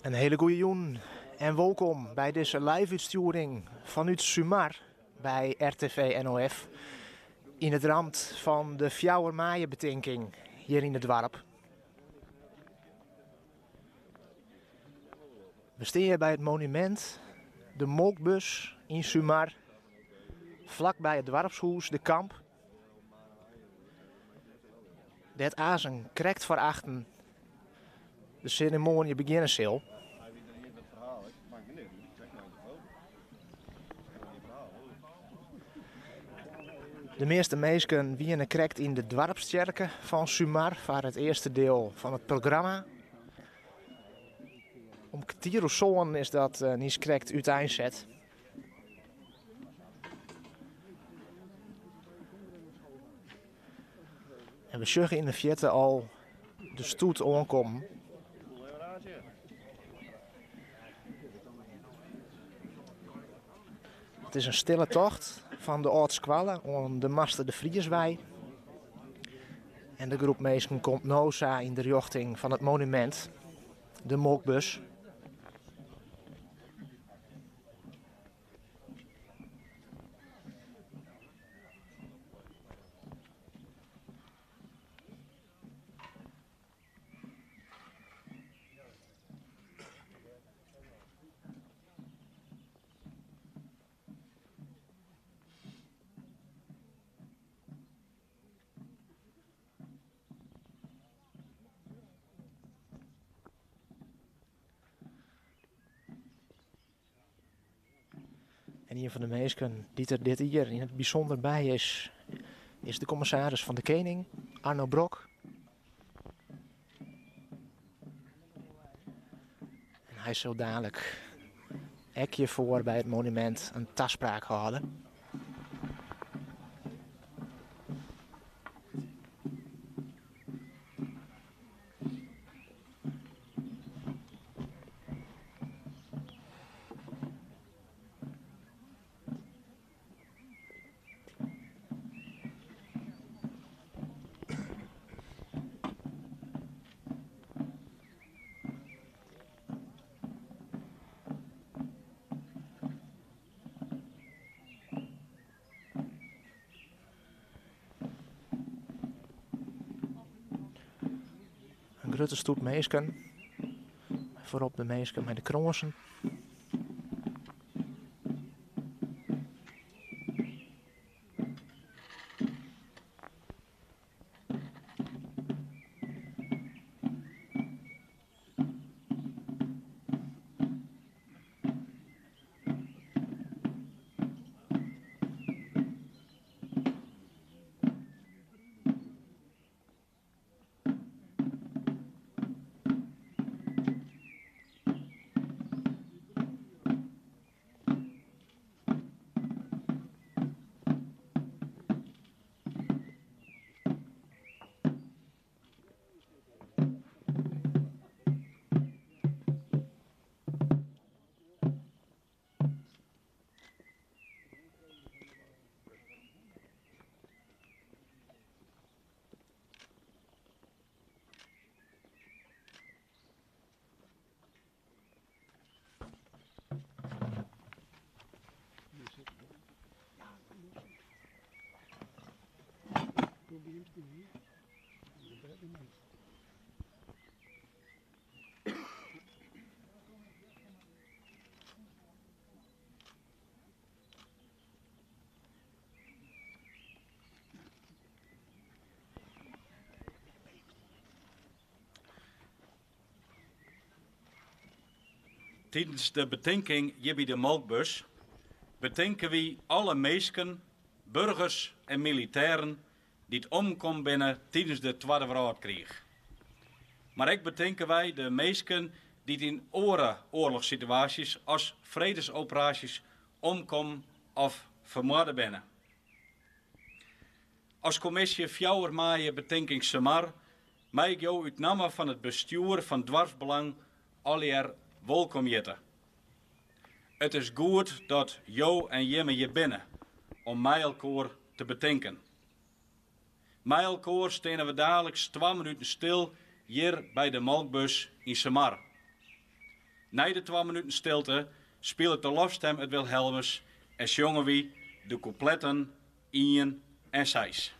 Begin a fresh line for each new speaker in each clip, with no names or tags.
In hiele goede jûn en wolkom by dizze live-útstjoering fanút Sumar by RTV NOF yn it ramt fan de fjouwer maaie-betinking hjir yn it doarp. We stean hjir by it monumint De Molkbus yn Sumar, flakby it doarpshûs De Kamp, dêr't aansen krekt foar achten de seremoanje begjinne sil. De measte minsken wiene krekt yn de doarpstsjerke fan Sumar foar it earste diel fan it programma. Om kertier oer sânen is dat niiskrekt úteinset. En we sjogge yn de fierte al de stoet oankommen. It is in stille tocht fan de âld skoalle oan de Master de Vrieswei. En de groep minsken komt no sa yn de rjochting fan it monumint, de molkbus. En ien fan de minsken dy't der dit jier yn it bysûnder by is, is de kommissaris fan de Kening, Arno Brok. En hy sil dalik ek hjirfoar by it monumint in taspraak hâlde. In grutte stoet minsken, foarop de minsken mei de krânsen.
Tidens de betinking hjir by de Molkbus betinke wy alle minsken, burgers en militêren dy't omkommen binne tidens de Twadde Wrâldkriich. Mar ek betinke wy de minsken dy't yn oare oarlochssituaasjes as fredesoperaasjes omkommen of fermoarde binne. As kommisje fjouwer maaie betinking Sumar mei ik jo út namme fan it bestjoer fan Doarpsbelang allegear wolkom hjitte. It is goed dat jo en jimme hjir binne. om mei elkoar te betinken. Mei elkoar steane we daliks twa minuten stil hjir by de molkbus yn Sumar. Nei de twa minuten stilte spilet de lofstem it Wilhelmus en sjonge wy de kûpletten ien en seis.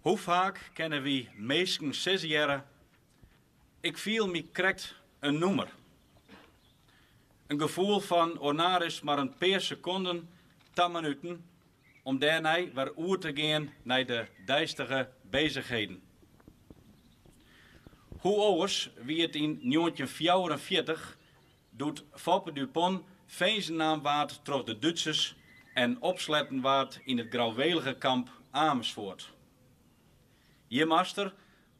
Hoe faak kinne wy minsken sizzen hearre, Ik fiel my krekt in nûmer. In gefoel fan ornaris mar in pear sekonden ta minuten om dêrnei wer oer te gean nei de deistige beuzichheden. Hoe oars wie it yn 1944 doe't Foppe Dupon finzen naam waard troch de Dútsers en opsletten waard yn it grouwélige kamp Amersfoort. Hjir moast er,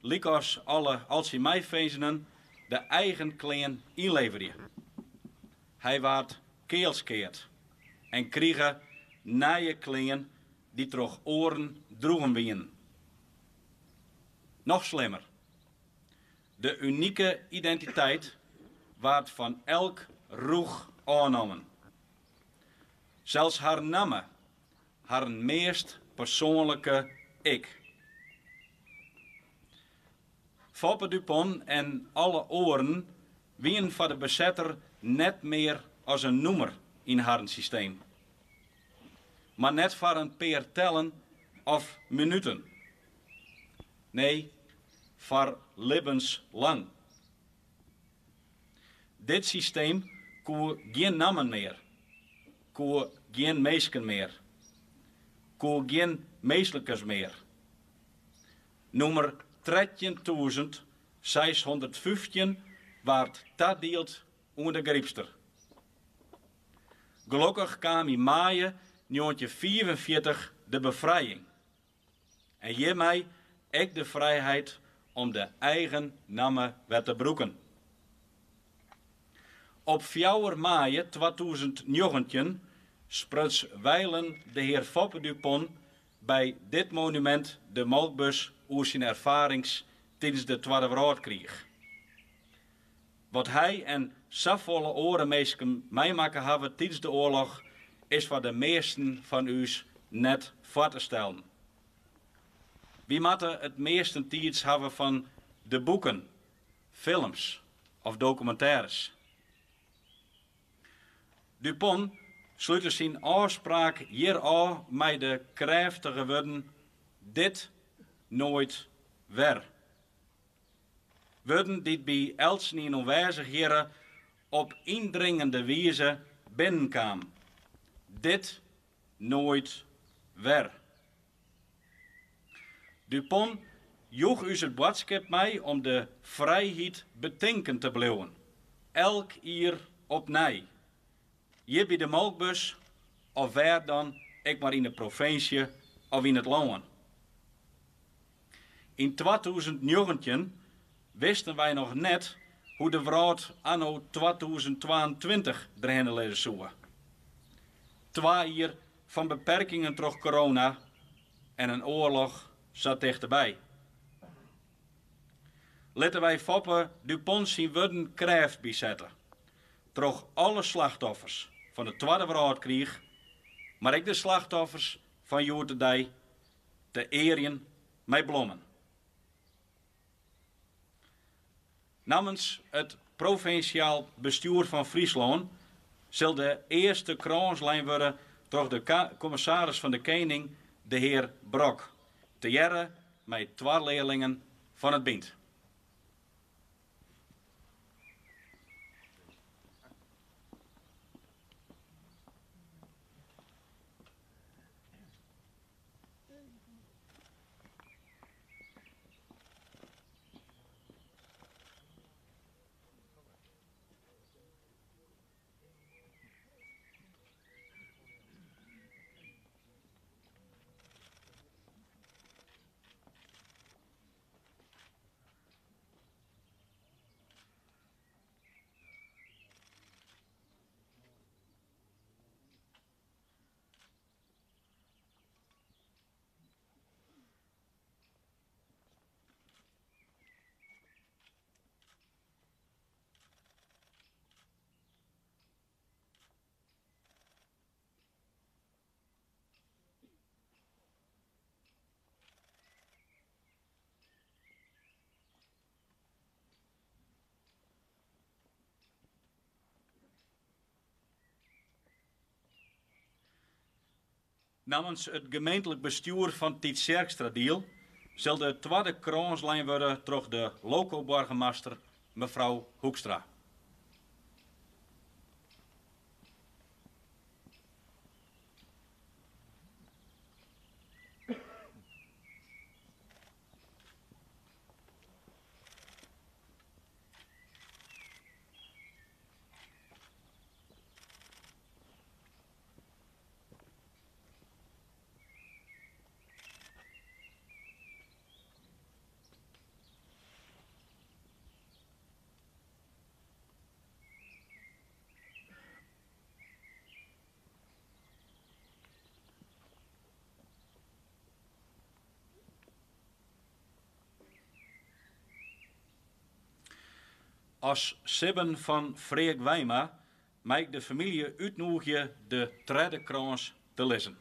lykas alle al syn meifinzenen, de eigen klean ynleverje. Hy waard kealskeard en krige nije klean dy't troch oaren droegen wienen. Noch slimmer, de unike identiteit waard fan elk rûch ôfnommen. Sels har namme, harren meast persoanlike ik. Foppe Dupon en alle oaren wienen foar de besetter net mear as in nûmer yn harren systeem. Mar net foar in pear tellen of minuten. Nee, foar libbenslang. Dit systeem koe gjin nammen mear, koe gjin minsken mear, koe gjin minsklikens mear. Nûmer 13615 waard tadield oan de Grypster. Gelokkich kaam yn maaie 1945 de befrijing. En hjirmei ek de frijheid om de eigen namme wer te brûken. Op fjouwer maaie 2019 spruts wijlen de hear Foppe Dupon by dit monumint de Molkbus oer syn erfarings tidens de Twadde Wrâldkriich. Wat hy en safolle oare minsken meimakke hawwe tidens de oarloch is foar de measten fan ús net foar te stellen. Wy moatte it meastentiids hawwe fan de boeken, films of dokumintêres. Dupon slute syn ôfspraak hjir ôf mei de krêftige wurden, Dit noait wer. Wurden dy't by eltsenien oanwêzich hjirre op yndringende wize binnenkamen. Dit noait wer. Dupon joech ús it boadskip mei om de frijheid betinken te bliuwen, elk jier opnij. Hjir by de Molkbus of wêr dan ek mar yn de provinsje of yn it lân. Yn 2019 wisten wy noch net hoe't de wrâld anno 2022 derhinne lizze soe. Twa jier fan beperkingen troch corona en in oarloch sa tichteby. Litte wy Foppe Dupon syn wurden krêft bysette troch alle slachtoffers fan de Twadde Wrâldkriich, mar ek de slachtoffers fan hjoed-de-dei te earjen mei blommen. Nammens it provinsjaal bestjoer fan Fryslân sil de earste krâns lein wurde troch de kommissaris fan de Kening, de hear Brok, tegearre mei twa learlingen fan it Bynt. Nammens it gemeentlik bestjoer fan Tytsjerksteradiel sil de twadde krâns lein wurde troch de loko-boargemaster mefrou Hoekstra. As sibben fan Freark Wijma mei ik de famylje útnûgje de tredde krâns te lizzen.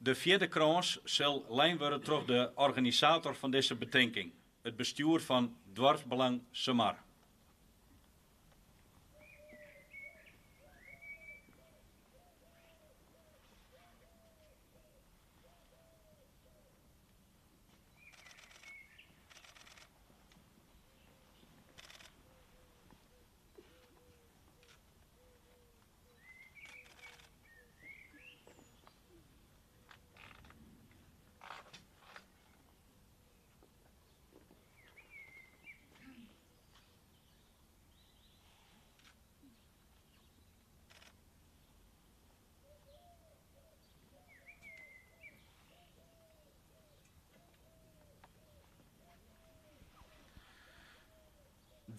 De fjirde krâns sil lein wurde troch de organisator fan dizze betinking, it bestjoer fan Doarpsbelang Sumar.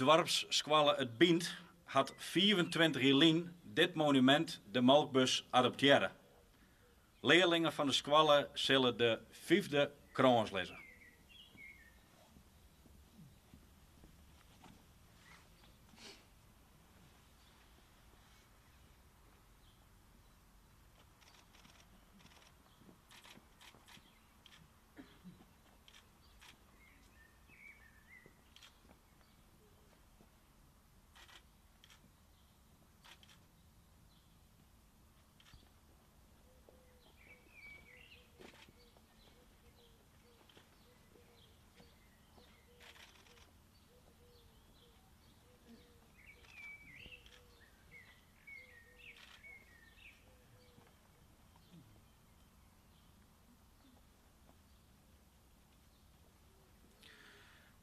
Doarpsskoalle It Bynt hat 25 jier lyn dit monumint, de Molkbus, adoptearre. Learlingen fan de skoalle sille de fyfde krâns lizze.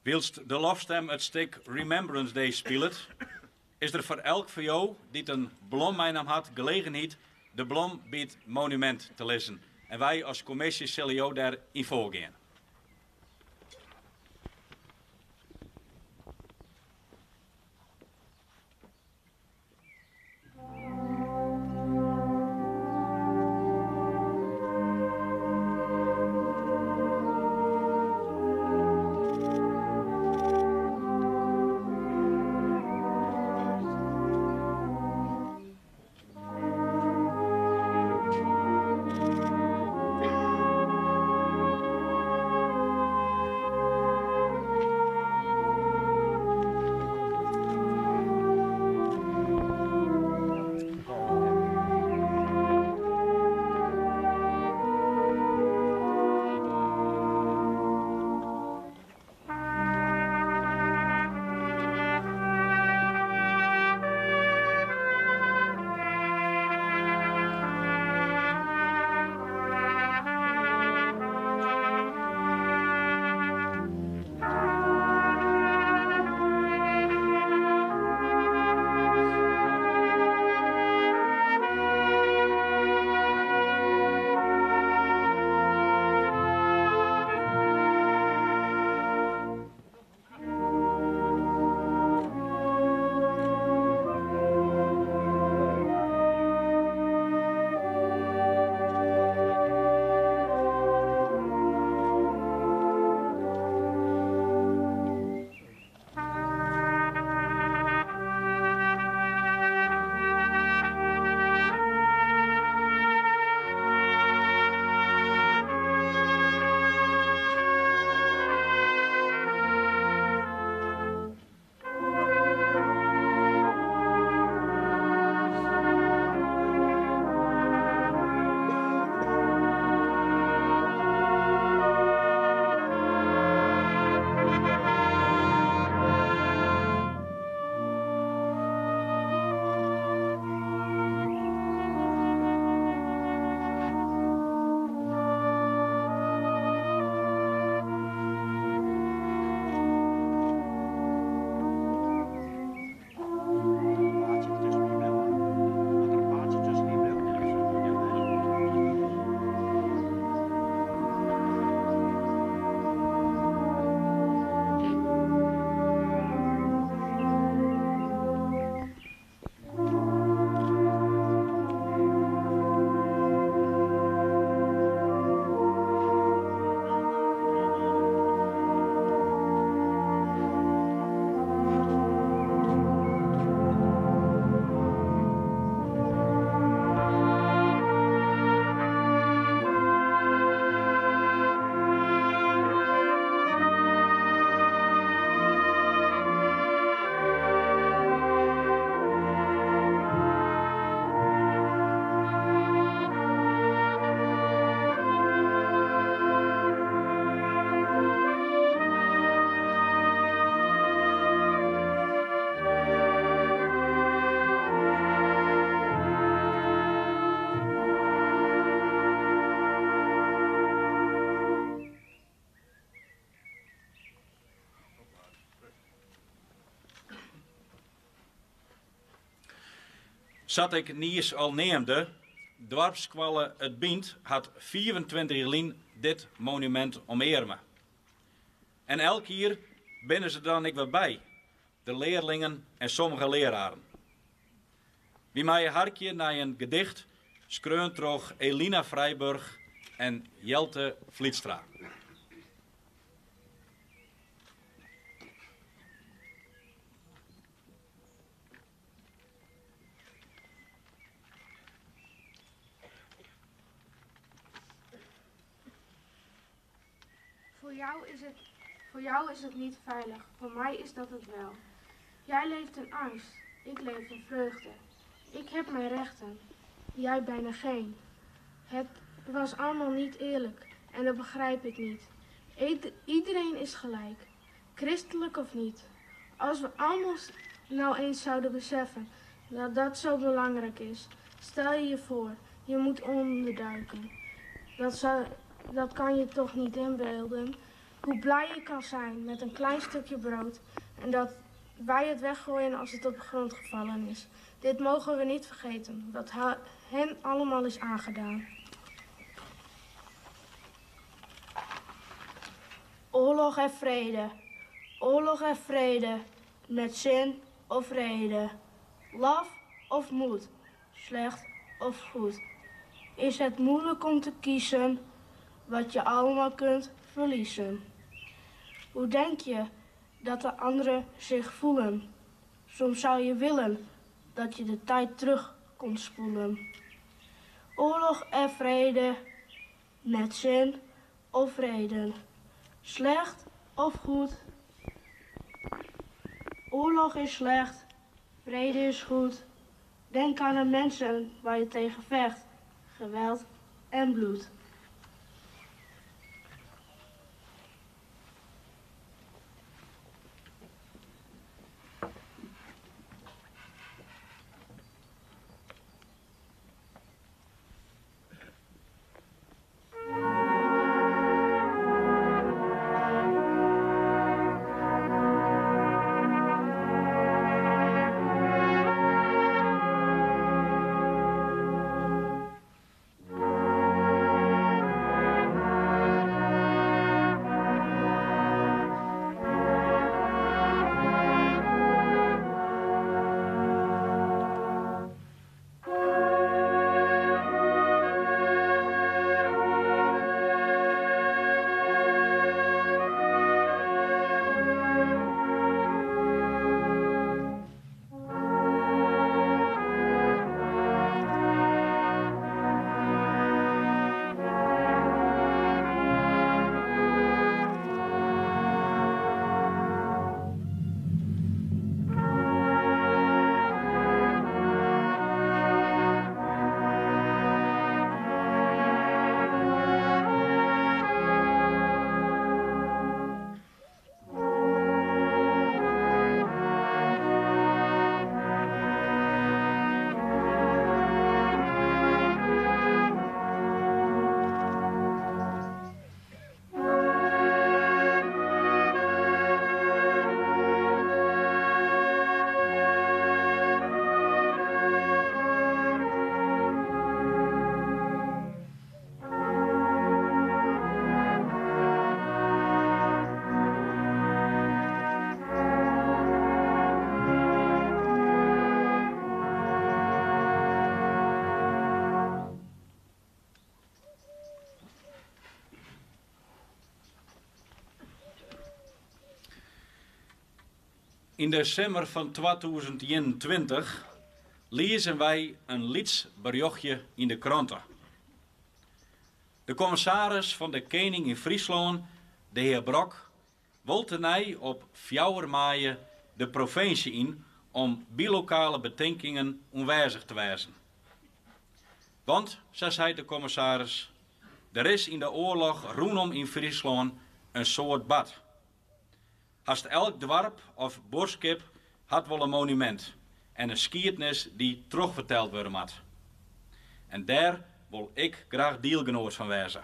Wylst de lofstem it stik Remembrance Day spilet, is der foar elk fan jo dy't in blom meinaam hat gelegenheid de blom by it monumint te lizzen. En wy as kommisje sille jo dêr yn foargean. Sa't ik niis al neamde, doarpsskoalle It Bynt hat 25 jier lyn dit monumint omearme. En elk jier binne se der dan ek wer by, de learlingen en sommige leararen. Wy meie harkje nei in gedicht skreaun troch Elina Vrijburg en Jelte Vlietstra.
Voor jou is het, voor jou is het niet veilig, voor mij is dat het wel. Jij leeft in angst, ik leef in vreugde. Ik heb mijn rechten, jij bijna geen. Het was allemaal niet eerlijk en dat begrijp ik niet. Iedereen is gelijk, christelijk of niet. Als we allemaal nou eens zouden beseffen dat dat zo belangrijk is. Stel je je voor, je moet onderduiken. Dat, zou, dat kan je toch niet inbeelden? Hoe blij je kan zijn met een klein stukje brood en dat wij het weggooien als het op de grond gevallen is. Dit mogen we niet vergeten, wat hen allemaal is aangedaan.
Oorlog en vrede, oorlog en vrede, met zin of reden. Laf of moed, slecht of goed. Is het moeilijk om te kiezen wat je allemaal kunt verliezen? Hoe denk je dat de anderen zich voelen? Soms zou je willen dat je de tijd terug kon spoelen. Oorlog en vrede, met zin of reden. Slecht of goed. Oorlog is slecht, vrede is goed. Denk aan de mensen waar je tegen vecht. Geweld en bloed.
Yn de simmer fan 2021 liezen wy in lyts berjochtje yn de krante. De kommissaris fan de Kening yn Fryslân, de hear Brok, wol tenei op fjouwer maaie de provinsje yn om by lokale betinkingen oanwêzich te wêzen. Want, sa seit de kommissaris, der is yn de oarloch rûnom yn Fryslân in soad bard. Hast elk doarp of buorskip hat wol in monumint en in skiednis dy't trochferteld wurde moat. En dêr wol ik graach dielgenoat fan wêze.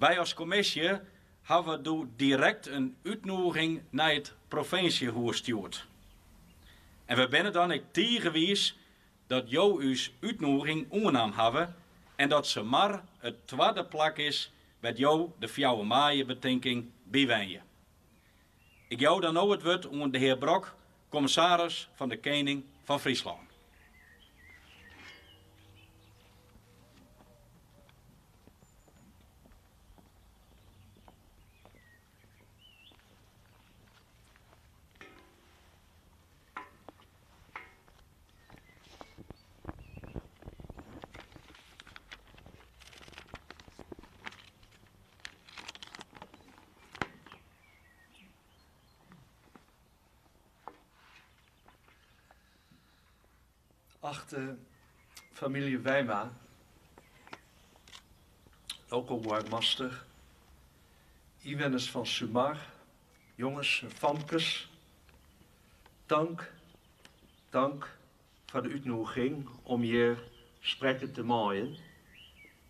Wy as kommisje hawwe doe direkt in útnûging nei it provinsjehûs stjoerd. En we binne dan ek tige wiis dat jo ús útnoeging oannaam hawwe en dat Sumar it twadde plak is wêr't jo de fjouwer maaie-betinking bywenje. Ik jou dan no it wurd oan de hear Brok, kommissaris fan de Kening fan Fryslân.
Achte famylje Wijma, lokoboargemaster, ynwenners fan Sumar, jonges en famkes, tank, tank foar de útnoeging om hjir sprekke te meien.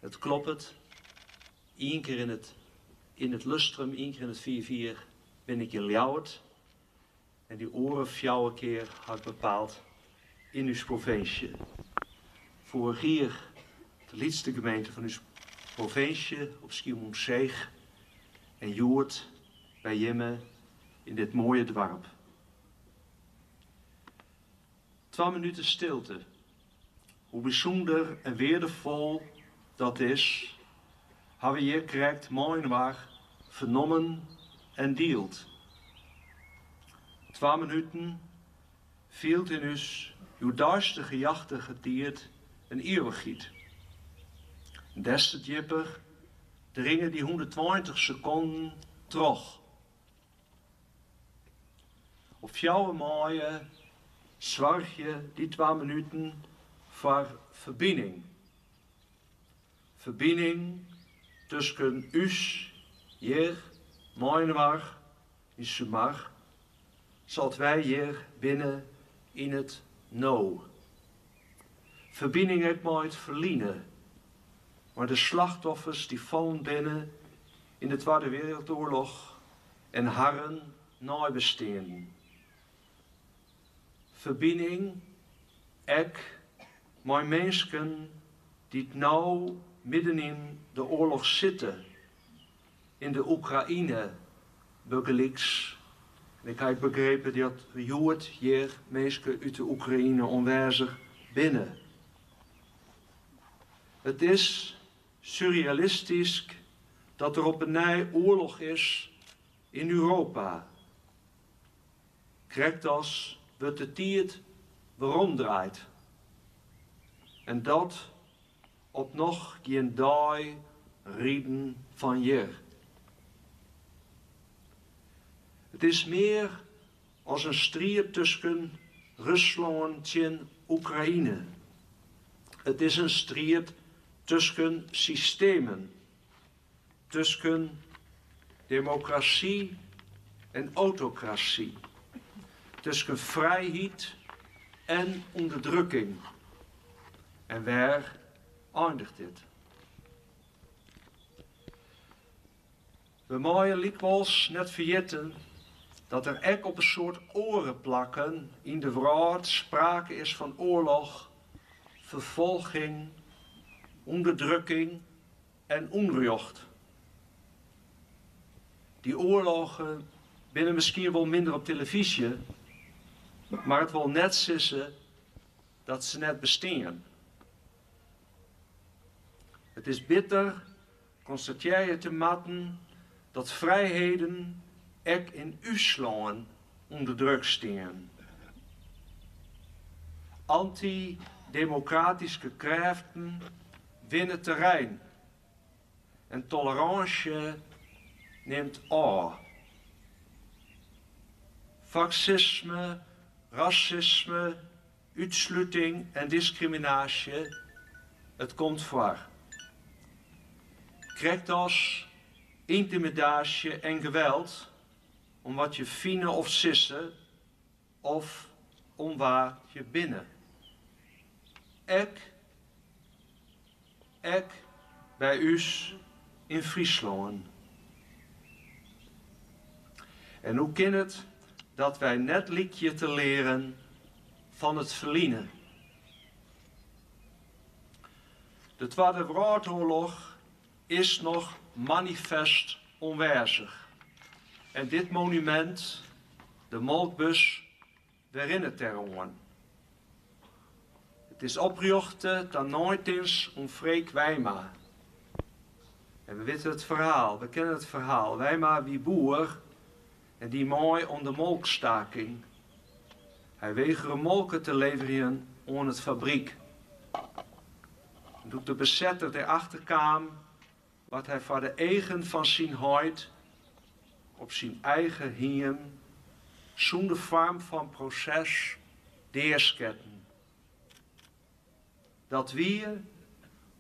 It kloppet, ien kear yn it yn it lustrum, ien kear yn it fiif jier bin ik yn Ljouwert en dy oare fjouwer kear ha ik bepaald yn ús provinsje. Foarich jier de lytste gemeente fan ús provinsje op Skiermûntseach en hjoed by jimme yn dit moaie doarp. Twa minuten stilte. Hoe bysûnder en weardefol dat is, ha we hjir krekt mei-inoar fernommen en dield. Twa minuten fielt yn ús hjoeddeistige jachtige tiid in ieuwichheid. Des te djipper dringe dy 120 sekonden troch. Op fjouwer maaie soargje dy twa minuten foar ferbining. Ferbining tusken ús hjir mei-inoar yn Sumar, sa't wy hjir binne yn it no. Ferbining ek mei it ferline, mei de slachtoffers dy't fallen binne yn de Twadde Wereldoarloch en harren neibesteanden. Ferbining ek mei minsken dy't no middenyn de oarloch sitte, yn de Oekraïne bygelyks. En ik ha ek begrepen dat hjoed hjir minsken út de Oekraïne oanwêzich binne. It is surrealistysk dat der op 'e nij oarloch is yn Europa. Krekt as wurdt de tiid weromdraaid. En dat op noch gjin dei riden fan hjir. It is mear as in striid tusken Ruslân tsjin Oekraïne. It is in striid tusken systemen, tusken demokrasy en autokrasy, tusken frijheid en ûnderdrukking. En wêr einiget dit? We meie lykwols net ferjitten dat der ek op in soad oare plakken yn de wrâld sprake is fan oarloch, ferfolging, ûnderdrukking en ûnrjocht. Dy oarloggen binne miskien wol minder op telefyzje, mar it wol net sizze dat se net bestean. It is bitter konstatearje te moatten dat frijheden ek yn ús lân ûnder druk stean. Anty-demokratyske krêften winne terrein en tolerânsje nimt ôf. Faksisme, rasisme, Útsluting en diskriminaasje, it komt foar. Krekt as yntimidaasje en geweld om wat je fine of sizze of om wa't je binne. Ek, ek by ús yn Fryslân. En hoe kin it dat wy net lykje te learen? fan it ferline. De Twadde Wrâldoarloch is noch manifest oanwêzich en dit monumint, de molkbus, werinnet dêroan. It is oprjochte ta neitins oan Freek Wijma. En we witte it ferhaal, we kenne it ferhaal. Wijma wie boer en die mei oan de molkstaking. Hy wegere molke te leverjen oan it fabryk. En doe't de besetter dêrachter kaam, waard hy foar de eagen fan syn heit op syn eigen hiem sûnder foarm fan proses deasketten. Dat wie,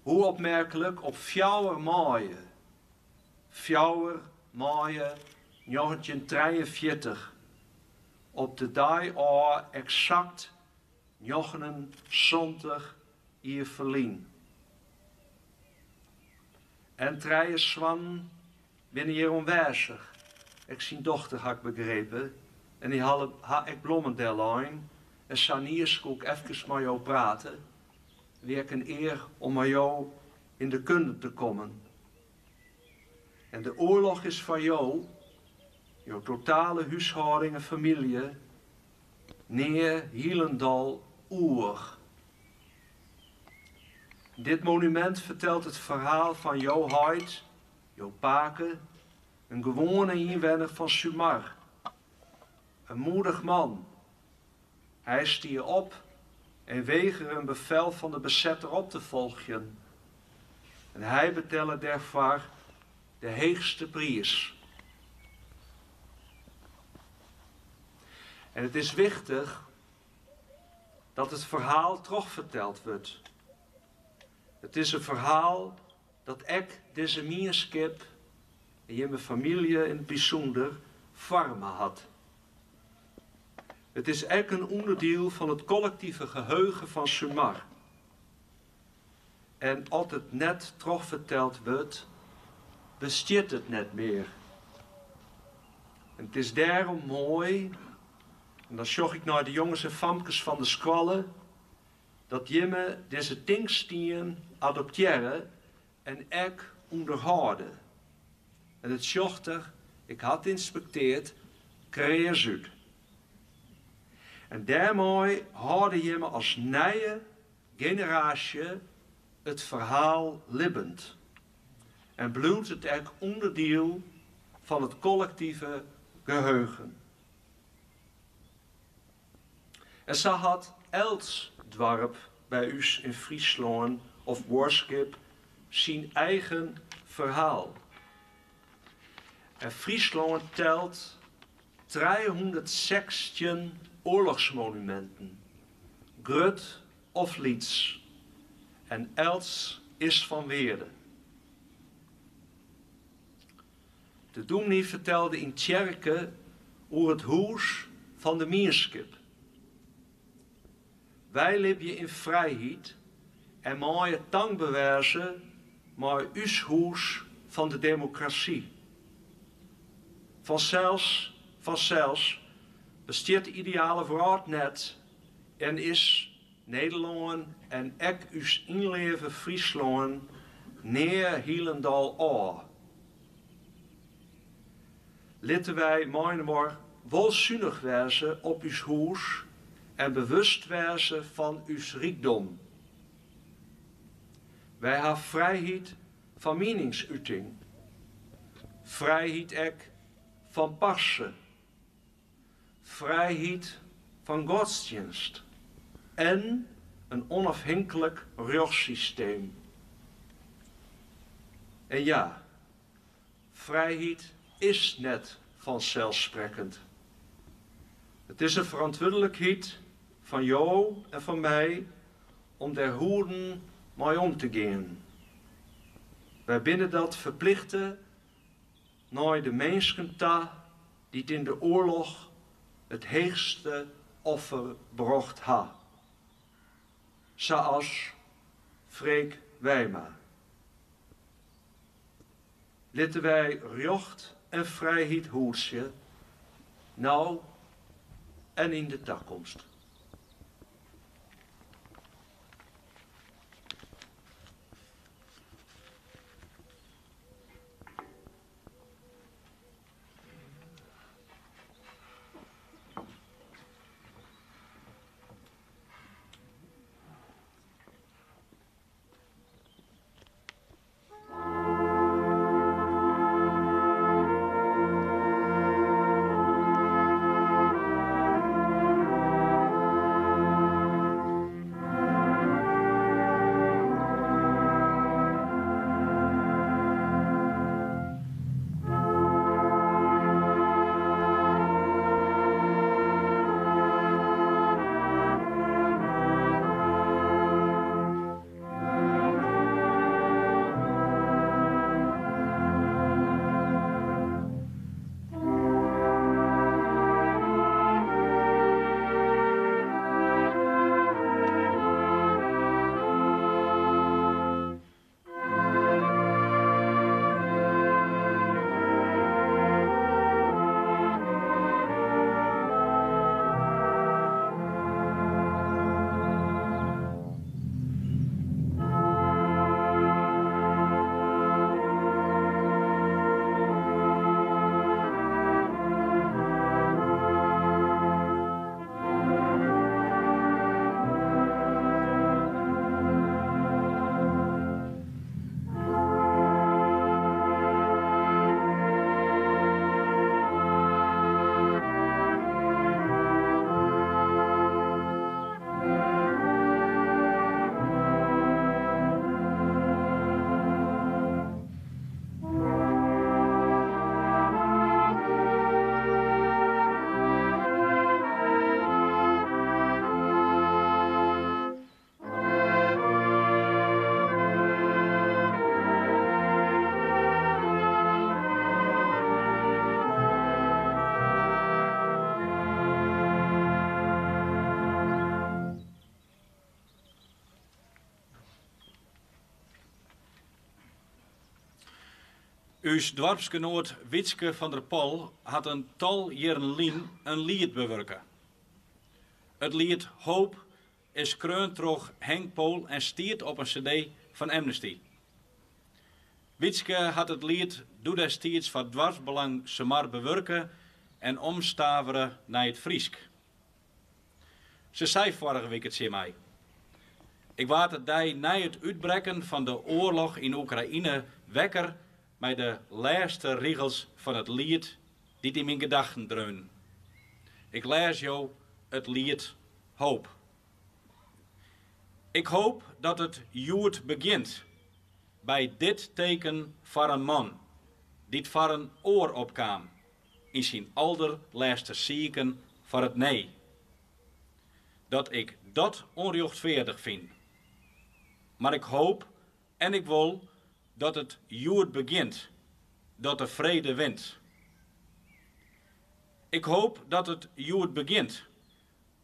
hoe opmerklik, op fjouwer maaie, fjouwer maaie 1943, op de dei ôf eksakt 79 jier ferlyn. En trije soannen binne hjir oanwêzich. Ek syn dochter ha ik begrepen. En dy ha ek blommen dellein. En sa koe ik efkes mei jo prate. Wie ek in ear om mei jo yn de kunde te kommen. En de oarloch is foar jo, jo totale húshâlding en famylje, nea hielendal oer. Dit monumint fertelt it ferhaal fan jo heit, jo pake, in gewoane ynwenner fan Sumar. In moedich man. Hy stie op en wegere in befel fan de besetter op te folgjen. En hy betelle dêrfoar de heechste priis. En it is wichtich dat it ferhaal trochferteld wurdt. It is in ferhaal dat ek dizze mienskip en jimme famylje yn it bysûnder foarme hat. It is ek in ûnderdiel fan it kollektive geheugen fan Sumar. En as it net trochferteld wurdt, bestiet it net mear. En it is dêrom moai, en dan sjoch ik nei de jonges en famkes fan de skoalle, dat jimme dizze tinkstien adoptearre en ek ûnderhâlde. En it sjocht der, ik ha it ynspektearre, kreas út. En dêrmei hâlde jimme as nije generaasje it ferhaal libbend. En bliuwt it ek ûnderdiel fan it kollektive geheugen. En sa hat elts doarp by ús yn Fryslân of buorskip syn eigen ferhaal. En Fryslân telt 316 oarlochsmonuminten, grut of lyts. En elts is fan wearde. De dûmny fertelde yn tsjerke oer it hûs fan de mienskip. Wy libje yn frijheid en meie tankber wêze mei ús hûs fan de demokrasy. Fansels, fansels bestiet de ideale wrâld net en is Nederlân en ek ús ynleave Fryslân nea hielendal ôf. Litte wy mei-inoar wol sunich wêze op ús hûs en bewust wêze fan ús rykdom. Wy ha frijheid fan mieningsuting, frijheid ek fan parse, frijheid fan godstsjinst en in ûnôfhinklik rjochtssysteem. En ja, frijheid is net fanselssprekkend. It is in ferantwurdlikheid fan jo en fan my om dêr hoeden mei om te gean. Wy binne dat ferplichte nei de minsken ta dy't yn de oarloch it heechste offer brocht ha. Sa as Freek Wijma. Litte wy rjocht en frijheid hoedsje, no en yn de takomst.
Us doarpsgenoat Wietske van der Pol hat in tal jierren lyn in liet bewurke. It liet Hoop is skreaun troch Henk Pool en stiet op in CD fan Amnesty. Wietske hat it liet doedestiids foar Doarpsbelang Sumar bewurke en omstavere nei it Frysk. Se sei foarige wike tsjin my, Ik waard de dei nei it útbrekken fan de oarloch yn Oekraïne wekker mei de lêste rigels fan it liet dy't yn myn gedachten dreunen. Ik lês jo it liet Hoop. Ik hoop dat it hjoed begjint by dit teken foar in man dy't foar in oar opkaam yn syn alderlêste siken foar it nee. Dat ik dat ûnrjochtfeardich fyn. Mar ik hoop en ik wol dat it hjoed begjint, dat de frede wint. Ik hoop dat it hjoed begjint,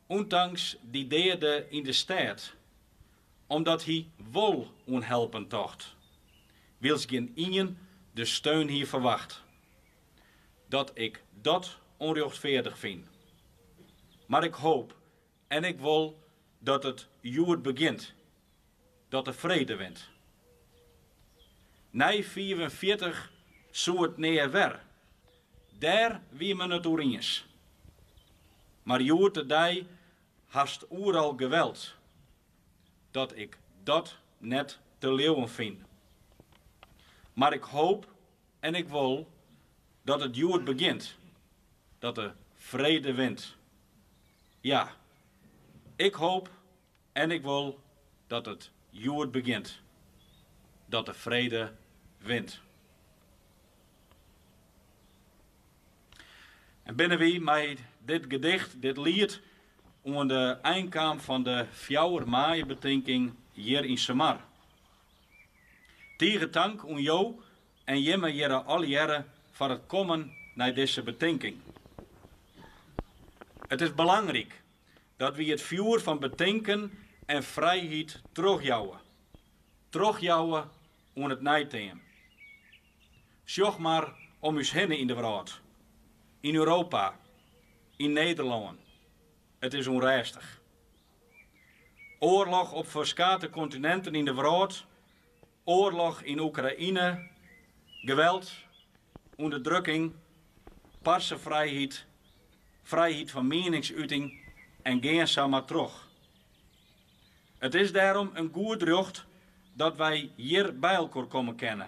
ûntanks dy deade yn de stêd, omdat hy wol oan helpen tocht, wylst gjinien de steun hie ferwacht. Dat ik dat ûnrjochtfeardich fyn. Mar ik hoop en ik wol dat it hjoed begjint, dat de frede wint. Nei 45 soe it nea wer. Dêr wie men it oer iens. Mar hjoed-de-dei hast oeral geweld. Dat ik dat net te leauwen fyn. Mar ik hoop en ik wol dat it hjoed begjint, dat de frede wint. Ja, ik hoop en ik wol dat it hjoed begjint, dat de frede wint. En binne wy mei dit gedicht, dit liet, oan de ein kaam fan de fjouwer maaie-betinking hjir yn Sumar. Tige tank oan jo en jimme hjirre allegearre foar it kommen nei dizze betinking. It is belangryk dat wy it fjoer fan betinken en frijheid trochjouwe. Trochjouwe oan it neiteam. Sjoch mar om ús hinne yn de wrâld, yn Europa, yn Nederlân. It is ûnrêstich. Oarloch op ferskate kontininten yn de wrâld, oarloch yn Oekraïne, geweld, ûnderdrukking, parsefrijheid, frijheid fan mieningsuting en gean sa mar troch. It is dêrom in goed rjocht dat wy hjir by elkoar komme kinne,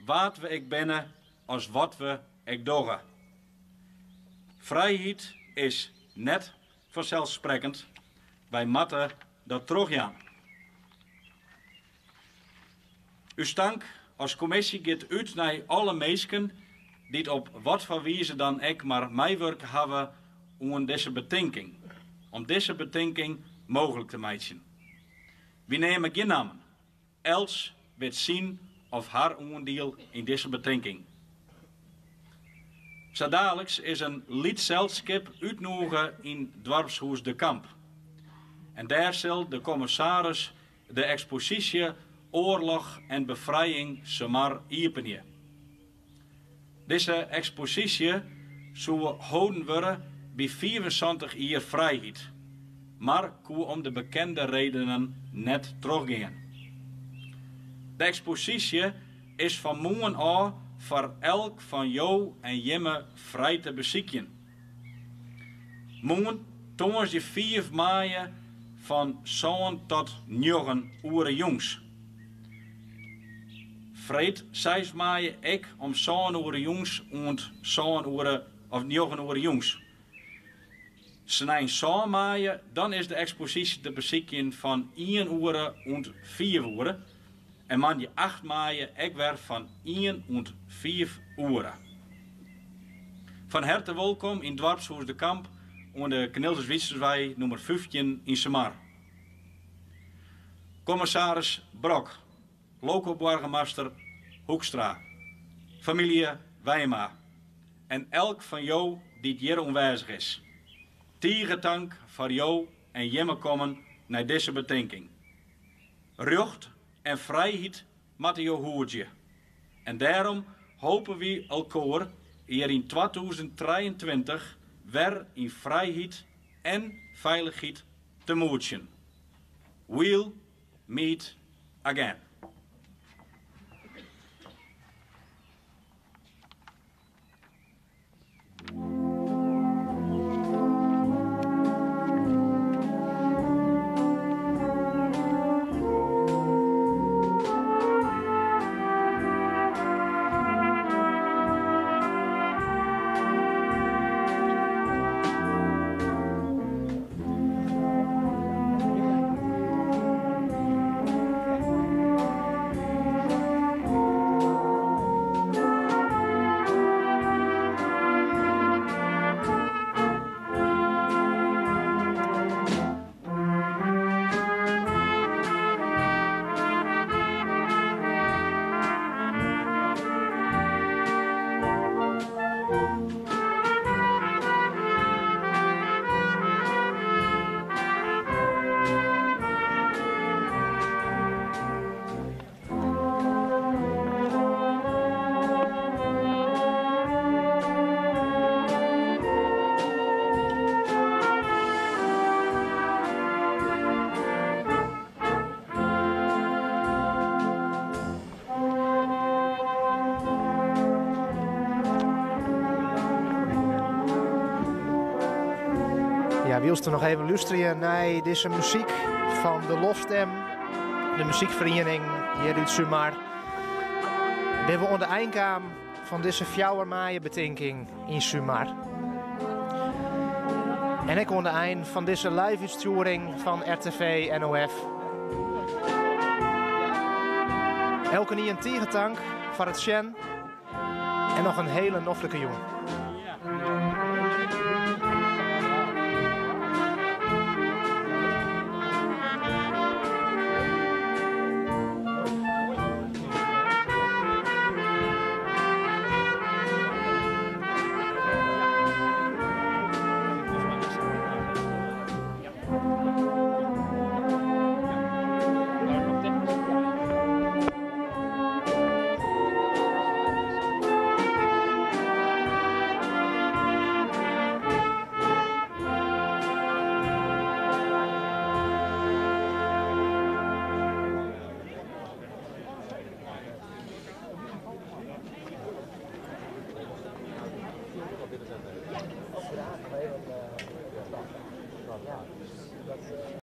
wa't we ek binne as wat we ek dogge. Frijheid is net fanselssprekkend, wy moatte dat trochjaan. Us tank as kommisje giet út nei alle minsken dy't op watfoar wize dan ek mar meiwurke hawwe oan dizze betinking, om dizze betinking mooglik te meitsjen. Wy neame gjin nammen, elts wit syn of har oandiel yn dizze betinking. Sa daliks is in lyts selskip útnûge yn doarpshûs De Kamp. En dêr sil de kommissaris de eksposysje Oarloch en Befrijing Sumar iepenje. Dizze eksposysje soe holden wurde by 75 jier frijheid, mar koe om de bekende redenen net trochgean. De eksposysje is fan moarn ôf foar elk fan jo en jimme frij te besykjen. Moarn, tongersdei 5 maaie fan sân tot njoggen oere jûns. Freed 6 maaie ek om sân oere jûns oant sân oere of njoggen oere jûns. Snein sân maaie, dan is de eksposysje te besykjen fan ien oere oant fiif oere en moandei acht maaie ek wer fan ien oant fiif oere. Fan herte wolkom yn doarpshûs De Kamp oan de Cornelis Wietsenswei nûmer 15 yn Sumar. Kommissaris Brok, loko-boargemaster Hoekstra, famylje Wijma en elk fan jo dy't hjir oanwêzich is. Tige tank foar jo en jimme kommen nei dizze betinking. Rjocht en frijheid moatte jo hoedzje en dêrom Hope wy elkoar hjir yn 2023 wer yn frijheid en feilichheid te moetsjen. We'll meet again.
Ja, wylst noch even lústerje nei dizze muzyk fan de Lofstem, de muzykferiening hjir út Sumar. Binne we oan de ein kaam fan dizze 4 maaie betinking yn Sumar. En ek oan de ein fan dizze live-útstjoering fan RTV NOF. Elkenien tige tank foar it sjen en noch in hiele noflike jûn.